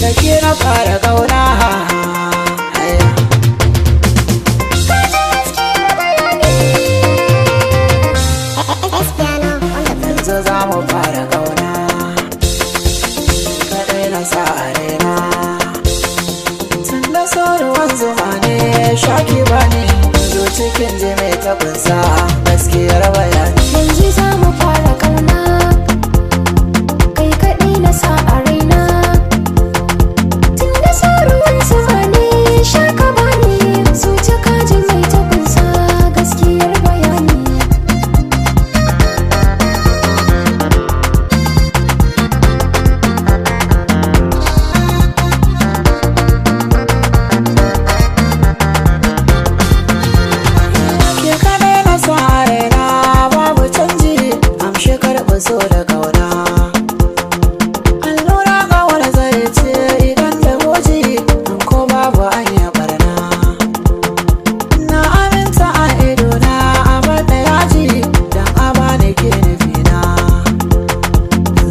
Da ke na fara kauna. Yanzu za mu fara kauna. Kaɗai na sa a raina. Tun da ruwan zuma ne shaki bani. Zo cikin ji mai ta kunsa gaskiyar bayani. Yanzu za mu fara kauna, kai kaɗai na sa a raina. Tun da ruwan zuma ne sha ka bani, zuci ka ji mai ta kunsa gaskiyar bayani. Ke kaɗai na sa a raina babu canji, amshi karɓi so da kauna. Allura kawar zai ce idan da goji, in ko babu anya barna. Na aminta a idona a bar da yaji, dan a bani ke nufina.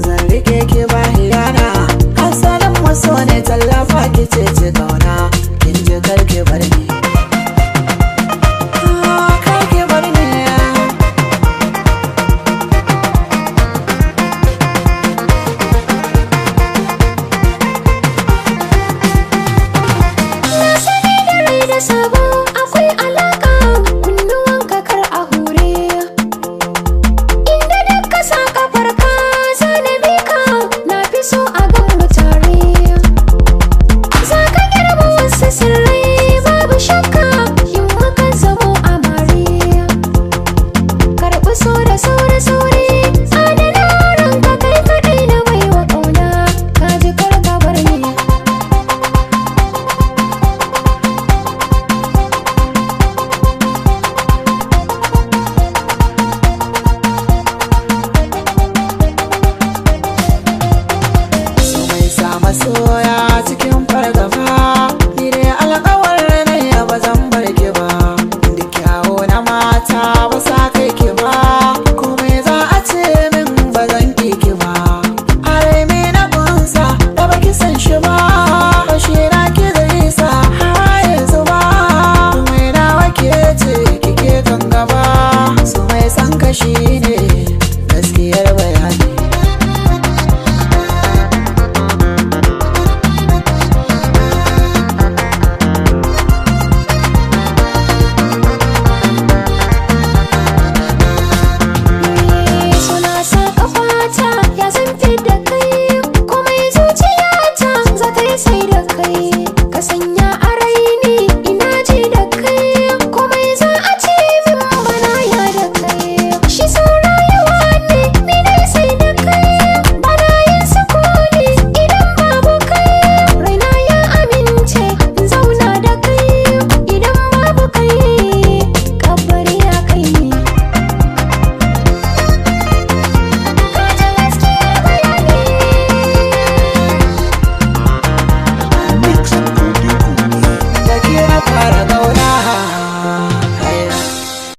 Zan rike ki ba hiyana, asalin maso ne tallafa ki ce ci kauna, kin ji kar ki bar ni. Ah, kar ki bar ni. Na sani da rai da sabo akwai alaka, kunnuwanka kar a hure. Inda duk ka sa kafarka zana bi ka, na fi so a gan mu tare. Za ka girba wasu sirrai babu shakka, in muka zamo amare. Karɓi so da sauri-sauri, adana ranka kai kaɗai na baiwa ƙauna, ka ji kar ka bar ni. Su mai sa masoya cikin fargaba, ni dai alƙawar na ya ba zan bar ki ba. Duk kyawo na mata ba sa kai ki ba, komai za a ce min ba zan ki ki ba. Arai me na kunsa da baki san shi ba, shi na ki zai sa har yanzu ba. Mai nawa ke ce kike kan gaba, su mai san kashi ne gaskiyar bayani. Suna sa kafata ya zan